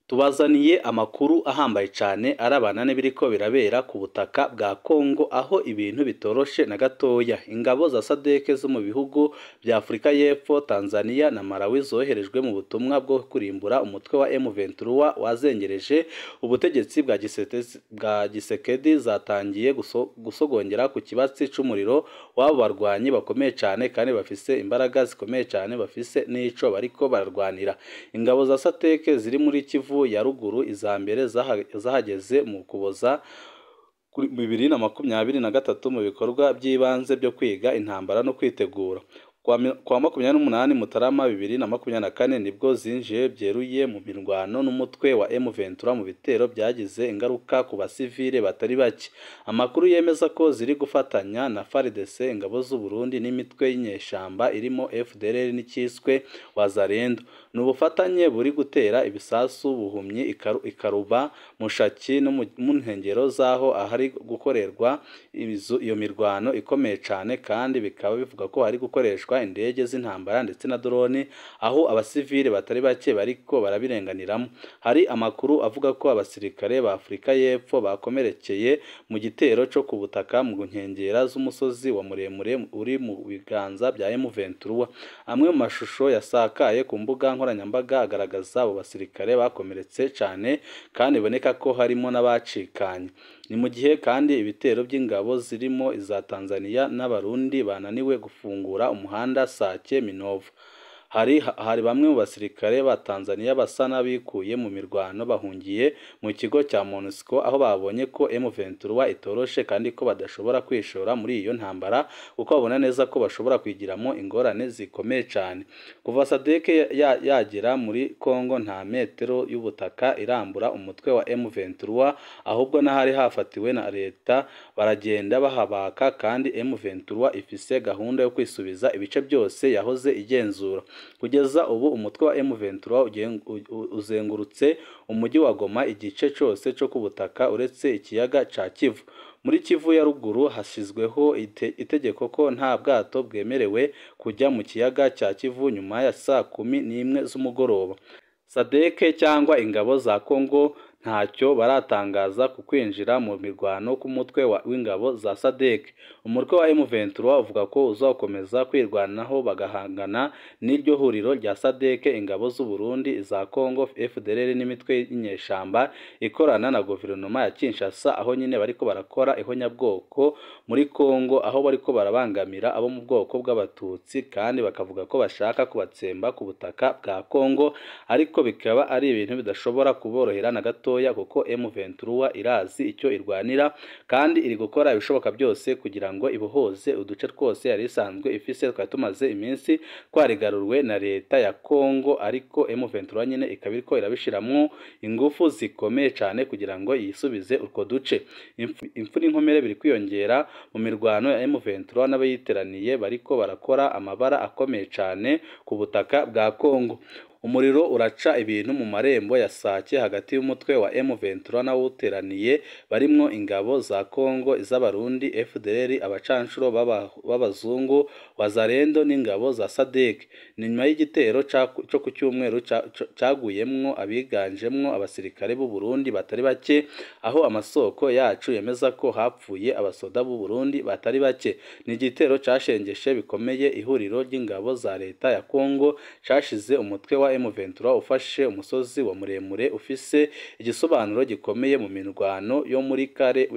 Tubazaniye amakuru ahambaye cyane arabana n'ibiriko birabera ku butaka bwa Kongo, aho ibintu bitoroshe na gatoya. Ingabo za SADC zo mu bihugu bya Afurika y'Epfo, Tanzania na Malawi zoherejwe mu butumwa bwo kurimbura umutwe wa M23 wazengereje ubutegetsi bwa Gisekedi, zatangiye gusogongera ku kibatsi c'umuriro w'abo barwanyi bakomeye cyane kandi bafise imbaraga zikomeye cyane, bafise n'ico bariko bararwanira. Ingabo za SADC ziri muri Kivu ya ruguru, iza mbere zahageze mu Kuboza 2023 mu bikorwa by'ibanze byo kwiga intambara no kwitegura. Kwa 28 Mutarama 2024 nibwo zinjiye byeruye mu mirwano n'umutwe wa M23 mu bitero byagize ingaruka ku basivile batari bake. Amakuru yemeza ko ziri gufatanya na FARDC, ingabo z'u Burundi n'imitwe y'inyeshamba irimo FDLR n'icyiswe Wazalendo. Ni ubufatanye buri gutera ibisasu buhumyi ikaruba Mushaki no mu nkengero z'aho ahari gukorerwa iyo mirwano ikomeye cyane, kandi bikaba bivuga ko hari gukoreshwa indege z'intambara ndetse na drone, aho abasivile batari bake bariko barabirenganiramo. Hari amakuru avuga ko abasirikare ba Afurika y'Epfo bakomerekeye mu gitero cyo ku butaka mu nkengera z'umusozi wa Muremure uri mu biganza bya M23. Amwe mu mashusho yasakaye ku mbuga nkoranyambaga agaragaza abo basirikare bakomeretse cyane, kandi biboneka ko harimo n'abacikanye. Ni mu gihe kandi ibitero by'ingabo zirimo iza Tanzania n'Abarundi bananiwe gufungura umuhanda Sake Minova. Hari bamwe mu basirikare ba Tanzania basa n'abikuye mu mirwano bahungiye mu kigo cya MONUSCO, aho babonye ko M23 itoroshe kandi ko badashobora kwishora muri iyo ntambara, kuko babona neza ko bashobora kwigiramo ingorane zikomeye cyane. Kuva SADC yagera muri Kongo, nta metero y'ubutaka irambura umutwe wa M23, ahubwo n'ahari hafatiwe na leta baragenda bahabaka, kandi M23 ifise gahunda yo kwisubiza ibice byose yahoze igenzura. Kugeza ubu umutwe wa M23 uzengurutse umujyi wa Goma igice cyose cyo ku butaka uretse ikiyaga ca Kivu. Muri Kivu ya ruguru hashyizweho itegeko ko nta bwato bwemerewe kujya mu kiyaga cya Kivu nyuma ya saa 11 z'umugoroba. SADC cyangwa ingabo za Kongo ntacyo baratangaza ku kwinjira mu mirwano k'umutwe w'ingabo za SADC. Umutwe wa M23 uvuga ko uzakomeza kwirwanaho bagahangana n'iryo huriro rya SADC, ingabo z'u Burundi, iza Kongo, FDLR n'imitwe y'inyeshamba ikorana na guverinoma ya Kinshasa, aho nyine bariko barakora ihonyabwoko muri Kongo, aho bariko barabangamira abo mu bwoko bw'Abatutsi, kandi bakavuga ko bashaka kubatsemba ku butaka bwa Kongo, ariko bikaba ari ibintu bidashobora kuborohera na gato, kuko M23 irazi icyo irwanira kandi iri gukora ibishoboka byose kugira ngo ibohoze uduce twose yari isanzwe ifise twari tumaze iminsi twarigarurwe na leta ya Kongo. Ariko M23 nyine ikaba iriko irabishiramwo ingufu zikomeye cyane kugira ngo yisubize utwo duce. Impfu n'inkomere biri kwiyongera mu mirwano ya M23 n'abayiteraniye bariko barakora amabara akomeye cyane ku butaka bwa Kongo. Umuriro uraca ibintu mu marembo ya Sake hagati y'umutwe wa M23 n'awuteraniye barimwo ingabo za Kongo, iz'Abarundi, FDLR, abacanshuro b'abazungu, Wazalendo n'ingabo za SADC. Ni nyuma y'igitero cyo ku cyumweru caguyemwo abiganjemwo abasirikare b'u Burundi batari bake, aho amasoko yacu yemeza ko hapfuye abasoda b'u Burundi batari bake. Ni igitero cashengeshe bikomeye ihuriro ry'ingabo za leta ya Kongo, cashize umutwe wa M23 ufashe umusozi wa Muremure ufise igisobanuro gikomeye mu mirwano yo muri kare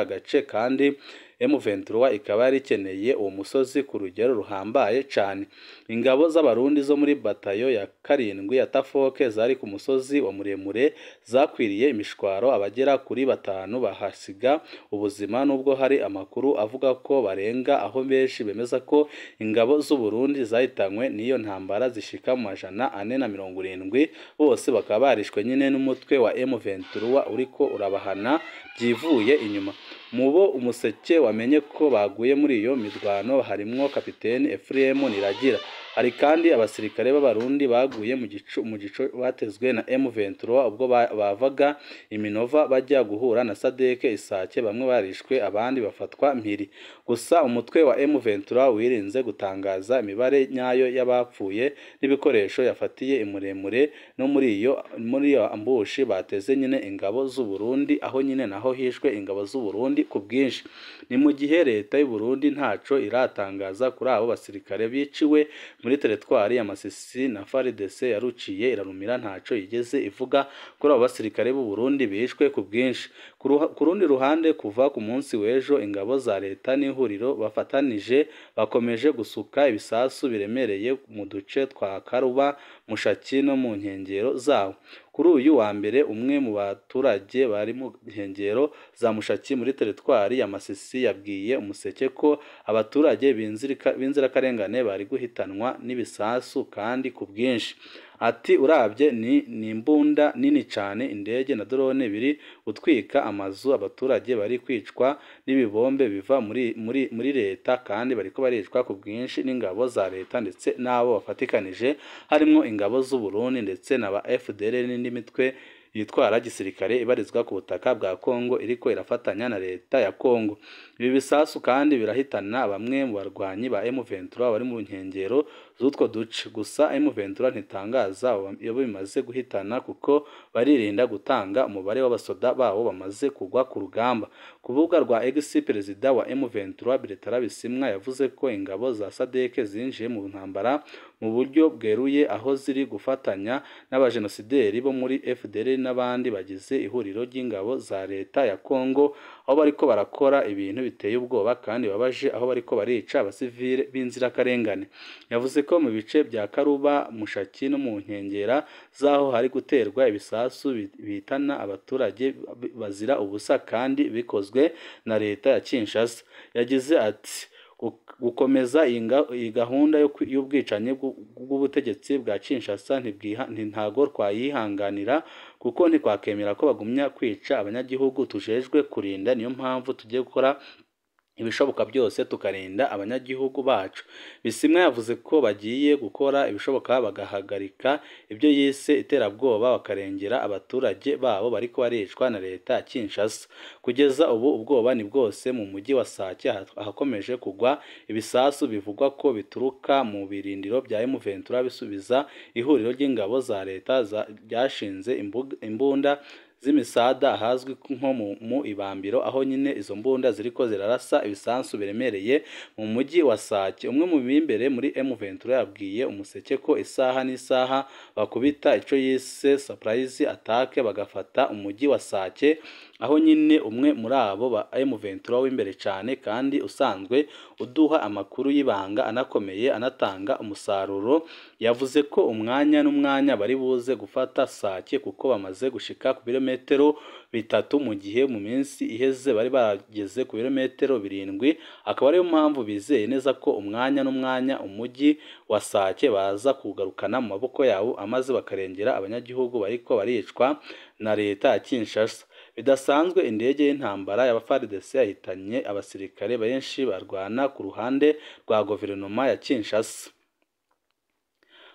gace, kandi M23 ikaba yari ikeneye uwo musozi ku rugero ruhambaye cyane. Ingabo z'Abarundi zo muri batayo ya 7 ya Tafoke zari ku musozi wa Muremure zakwiriye imishwaro abagera kuri 5 bahasiga ubuzima, nubwo hari amakuru avuga ko barenga, aho benshi bemeza ko ingabo z'u Burundi zahitanywe n'iyo ntambara zishika mu 470, bose bakaba barishwe nyine n'umutwe wa M23 uriko urabahana byivuye inyuma. Mubo umuseke wamenye ko baguye muri iyo mirwano harimwo kapiteni Ephraim Niragira. Hari kandi abasirikare b'Abarundi baguye mu gico batezwe na M23 ubwo bavaga Iminova bajya guhura na SADC Isake, bamwe barishwe abandi bafatwa mpiri. Gusa umutwe wa M23 wirinze gutangaza imibare nyayo y'abapfuye n'ibikoresho yafatiye imuremure no muri iyo ambushi bateze nyine ingabo z'u Burundi, aho nyine naho hishwe ingabo z'u Burundi ku bwinshi. Ni mu gihe leta y'u Burundi ntaco iratangaza kuri abo basirikare biciwe muri teritwari ya Masisi, na FARDC yaruciye irarumira ntaco yigeze ivuga kuri abo basirikare b'u Burundi bishwe ku bwinshi. Ku rundi ruhande, kuva ku munsi w'ejo ingabo za leta n'ihuriro bafatanije bakomeje gusuka ibisasu biremereye mu duce twa Karuba, Mushaki no mu nkengero zawo. Kuri uyu wa mbere, umwe mu baturage bari mu nkengero za Mushaki muri teritwari ya Masisi yabwiye Umuseke ko abaturage b'inzirakarengane bari guhitanwa n'ibisasu kandi ku bwinshi. Ati urabye ni imbunda nini cyane, indege na drone biri gutwika amazu, abaturage bari kwicwa n'ibibombe biva muri leta, kandi bariko baricwa ku bwinshi n'ingabo za leta ndetse n'abo bafatikanije, harimo ingabo z'u Burundi ndetse na ba FDL n'indi mitwe yitwara gisirikare ibarizwa ku butaka bwa Kongo iriko irafatanya na leta ya Kongo. Ibi bisasu kandi birahitana bamwe mu barwanyi ba M23 bari mu nkengero z'utwo duce. Gusa M23 ntitangaza iyo bimaze guhitana kuko baririnda gutanga umubare w'abasoda babo bamaze kugwa ku rugamba. Ku rubuga rwa X, perezida wa M23 Bertrand Bisimwa yavuze ko ingabo za SADC zinjiye mu ntambara mu buryo bweruye, aho ziri gufatanya n'abajenosideri bo muri FDL n'abandi bagize ihuriro ry'ingabo za leta ya Kongo, aho bariko barakora ibintu biteye ubwoba kandi babaje, aho bariko barica abasivile b'inzirakarengane. Yavuze ko mu bice bya Karuba, Mushaki no mu nkengera zaho hari guterwa ibisasu bitana abaturage bazira ubusa kandi bikozwe na leta ya Kinshasa. Yagize ati gukomeza iyi gahunda y'ubwicanyi bw'ubutegetsi bwa Kinshasa ntago twayihanganira, kuko ntikwakemera ko bagumya kwica abanyagihugu tujejwe kurinda. Niyo mpamvu tugiye gukora ibishoboka byose tukarinda abanyagihugu bacu. Bisimwa yavuze ko bagiye gukora ibishoboka bagahagarika ibyo yise iterabwoba, bakarengera abaturage babo bariko baricwa na leta ya Kinshasa. Kugeza ubu ubwoba ni bwose mu mujyi wa Sake, ahakomeje kugwa ibisasu bivugwa ko bituruka mu birindiro bya M23 bisubiza ihuriro ry'ingabo za leta ryashinze imbunda z'imisada ahazwi nko mu Ibambiro, aho nyine izo mbunda ziriko zirarasa ibisansu biremereye mu mujyi wa Sake. Umwe mu bimbere muri M23 yabwiye Umuseke ko isaha n'isaha bakubita ico yise surprise attack bagafata umujyi wa Sake, aho nyine umwe muri abo ba M23 w'imbere cyane kandi usanzwe uduha amakuru y'ibanga anakomeye anatanga umusaruro, yavuze ko umwanya n'umwanya bari buze gufata Sake kuko bamaze gushika ku birometero 3, mu gihe mu minsi iheze bari bageze ku birometero 7. Akaba ariyo mpamvu bizeye neza ko umwanya n'umwanya umujyi wa Sake baza kugarukana mu maboko yabo, amaze bakarengera abanyagihugu bariko baricwa na leta ya Kinshasa. Bidasanzwe, indege y'intambara ya FARDC yahitanye abasirikare benshi barwana ku ruhande rwa guverinoma ya Kinshasa.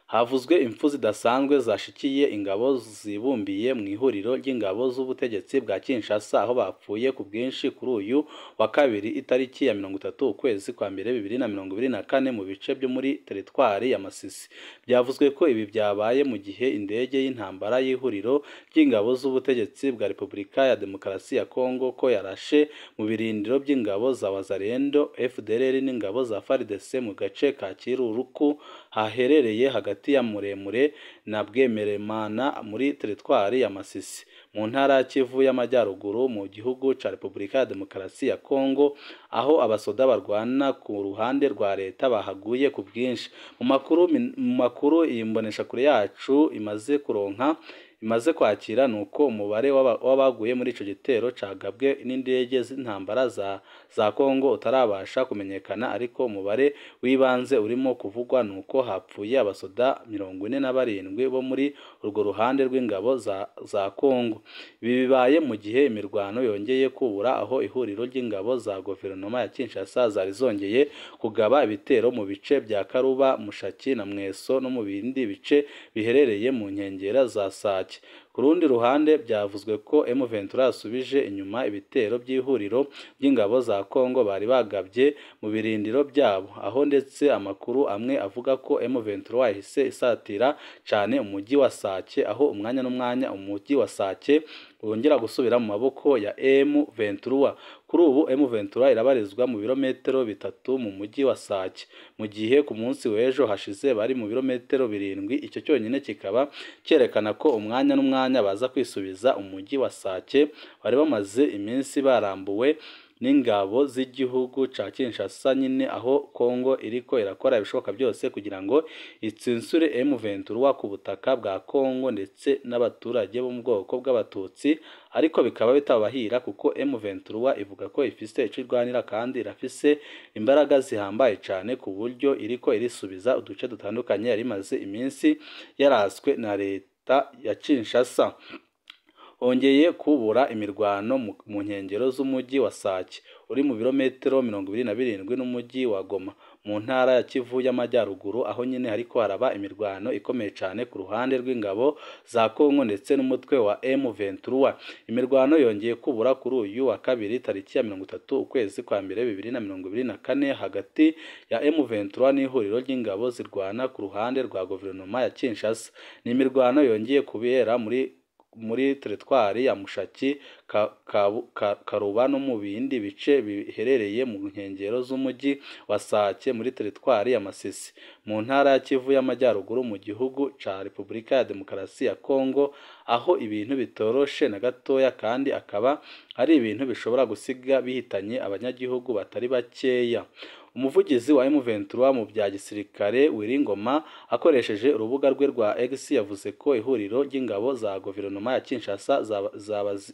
Havuzwe impfu zidasanzwe zashikiye ingabo zibumbiye mu ihuriro ry'ingabo z'ubutegetsi bwa Kinshasa, aho bapfuye ku bwinshi kuri uyu wa kabiri itariki ya 30 ukwezi kwa mbere 2024 mu bice byo muri teritwari ya Masisi. Byavuzwe ko ibi byabaye mu gihe indege y'intambara y'ihuriro ry'ingabo z'ubutegetsi bwa Repubulika ya Demokarasi ya Kongo ko yarashe mu birindiro by'ingabo za Wazalendo, FDLR n'ingabo za FARDC mu gace ka Kiruruku haherereye hagati ya Muremure na Bwemeremana muri teritwari ya Masisi mu ntara ya Kivu y'Amajyaruguru mu gihugu ca Repubulika ya Demokarasi ya Kongo, aho abasoda barwana ku ruhande rwa leta bahaguye ku bwinshi. Mu makuru iyi mboneshakure yacu imaze kuronka, imaze kwakira nuko umubare w'abaguye muri ico gitero cagabwe n'indege z'intambara za Kongo utarabasha kumenyekana, ariko umubare w'ibanze urimo kuvugwa nuko hapfuye abasoda 47 bo muri urwo ruhande rw'ingabo za Kongo. Ibi bibaye mu gihe imirwano yongeye kubura aho ihuriro ry'ingabo za guverinoma ya Kinshasa zari zongeye kugaba ibitero mu bice bya Karuba, Mushaki na Mweso no mu bindi bice biherereye mu nkengera za Sake. Ku rundi ruhande byavuzwe ko M23 yasubije inyuma ibitero by'ihuriro ry'ingabo za Kongo bari bagabye mu birindiro byabo, aho ndetse amakuru amwe avuga ko M23 yahise isatira cyane umujyi wa Sake, aho umwanya n'umwanya umujyi wa Sake wongera gusubira mu maboko ya M23. Kuri ubu M23 irabarizwa mu birometero 3 mu mujyi wa Sake, mu gihe ku munsi w'ejo hashize bari mu birometero 7. Icyo cyonyine kikaba cyerekana ko umwanya n'umwanya baza kwisubiza umujyi wa Sake bari bamaze iminsi barambuwe n'ingabo z'igihugu ca Kinshasa nyine, aho Kongo iriko irakora ibishoboka byose kugira ngo itsinsure M23 ku butaka bwa Kongo ndetse n'abaturage bo mu bwoko bw'Abatutsi, ariko bikaba bitabahira kuko M23 ivuga ko ifise ico irwanira kandi irafise imbaraga zihambaye cyane ku buryo iriko irisubiza uduce dutandukanye yari imaze iminsi yaraswe na leta ya Kinshasa. Hongeye kubura imirwano mu nkengero z'umujyi wa Sake uri mu birometero 27 n'umujyi wa Goma mu ntara ya Kivu y'Amajyaruguru, aho nyine hariko haraba imirwano ikomeye cyane ku ruhande rw'ingabo za Kongo ndetse n'umutwe wa M23. Imirwano yongeye kubura kuri uyu wa kabiri tariki ya 30 ukwezi kwa mbere 2024 hagati ya M23 n'ihuriro ry'ingabo zirwana ku ruhande rwa guverinoma ya Kinshasa. Ni imirwano yongeye kubera muri teritwari ya Mushaki, Karuba no mu bindi bice biherereye mu nkengero z'umujyi wa Sake muri teritwari ya Masisi mu ntara ya Kivu y'Amajyaruguru mu gihugu ca Repubulika ya Demokarasi ya Kongo, aho ibintu bitoroshe na gatoya kandi akaba ari ibintu bishobora gusiga bihitanye abanyagihugu batari bakeya. Umuvugizi wa M23 mu bya gisirikare Wiringoma akoresheje urubuga rwe rwa X yavuze ko ihuriro ry'ingabo za guverinoma ya Kinshasa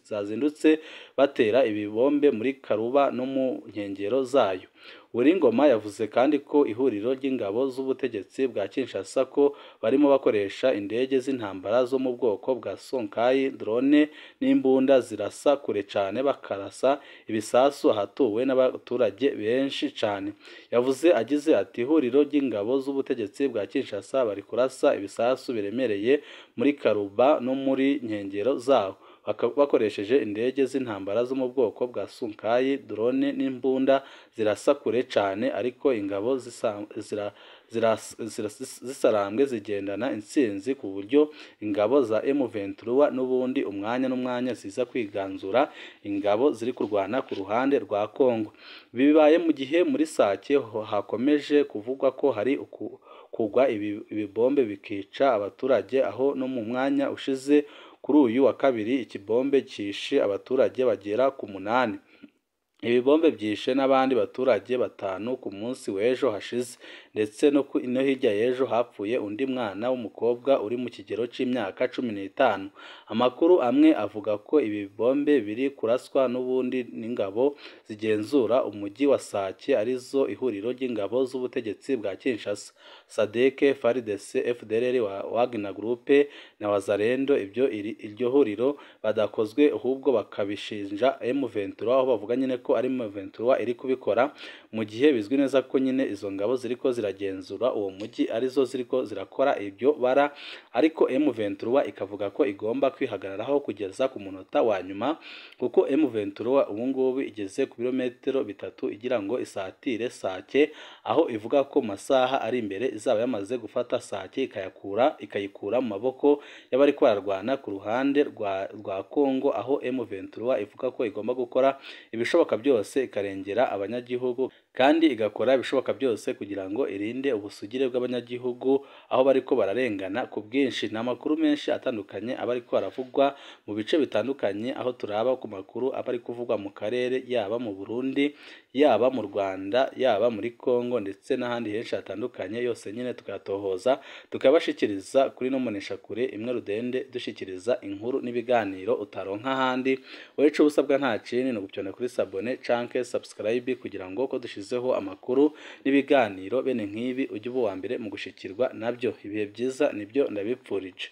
zazindutse batera ibibombe muri Karuba no mu nkengero zayo. Wiringoma yavuze kandi ko ihuriro ry'ingabo z'ubutegetsi bwa Kinshasa ko barimo bakoresha indege z'intambara zo mu bwoko bwa Sonkai, drone n'imbunda zirasa kure cyane, bakarasa ibisasu ahatuwe n'abaturage benshi cyane. Yavuze agize ati ihuriro ry'ingabo z'ubutegetsi bwa Kinshasa bari kurasa ibisasu biremereye muri Karuba no muri nkengero zaho bakoresheje indege z'intambara zo mu bwoko bwa Sunkai, drone n'imbunda zirasa kure cyane, ariko ingabo zisarambwe zigendana intsinzi ku buryo ingabo za M23 n'ubundi umwanya n'umwanya ziza kwiganzura ingabo ziri kurwana ku ruhande rwa Kongo. Bibaye mu gihe muri Sake hakomeje kuvugwa ko hari kugwa ibibombe bikica abaturage, aho no mu mwanya ushize kuri uyu wa kabiri ikibombe cyishe abaturage bagera ku 8. Ibibombe byishe n'abandi baturage 5 ku munsi w'ejo hashize, ndetse no hirya y'ejo hapfuye undi mwana w'umukobwa uri mu kigero cy'imyaka 15. Amakuru amwe avuga ko ibi bibombe biri kuraswa n'ubundi n'ingabo zigenzura umujyi wa Sake, arizo ihuriro ry'ingabo z'ubutegetsi bwa Kinshasa, SADC, FARDC, FDLR, Wagner Group na Wazalendo. Ibyo iryo huriro badakozwe ahubwo bakabishinja M23, aho bavuga nyine ko ari M23 iri kubikora, mu gihe bizwi neza ko nyine izo ngabo ziriko ziragenzura uwo mujyi arizo ziriko zirakora ibyo bara, ariko M23 ikavuga ko igomba kwihagararaho kugeza ku munota wa nyuma, kuko M23 ubu ngubu igeze ku birometero 3 igira ngo isatire Sake, aho ivuga ko masaha ari imbere izaba yamaze gufata Sake ikayikura mu maboko y'abari kwarwana ku ruhande rwa Kongo, aho M23 ivuga ko igomba gukora ibishoboka byose ikarengera abanyagihugu kandi igakora ibishoboka byose kugira ngo irinde ubusugire bw'abanyagihugu aho bariko bararengana ku bwinshi. Ni amakuru menshi atandukanye aba ariko aravugwa mu bice bitandukanye, aho turaba ku makuru aba ari kuvugwa mu karere, yaba mu Burundi, yaba mu Rwanda, yaba muri Congo ndetse n'ahandi henshi hatandukanye, yose nyine tukayatohoza tukabashikiriza kuri no mboneshakure imwe rudende, dushikiriza inkuru n'ibiganiro utaronka ahandi. Wowe ico usabwa nta kindi ni ugupyona kuri sabone canke subscribe kugira ngo ko dushizeho amakuru n'ibiganiro bene nk'ibi ujye uba uwa mbere mu gushikirwa nabyo. Ibihe byiza nibyo ndabipfurije.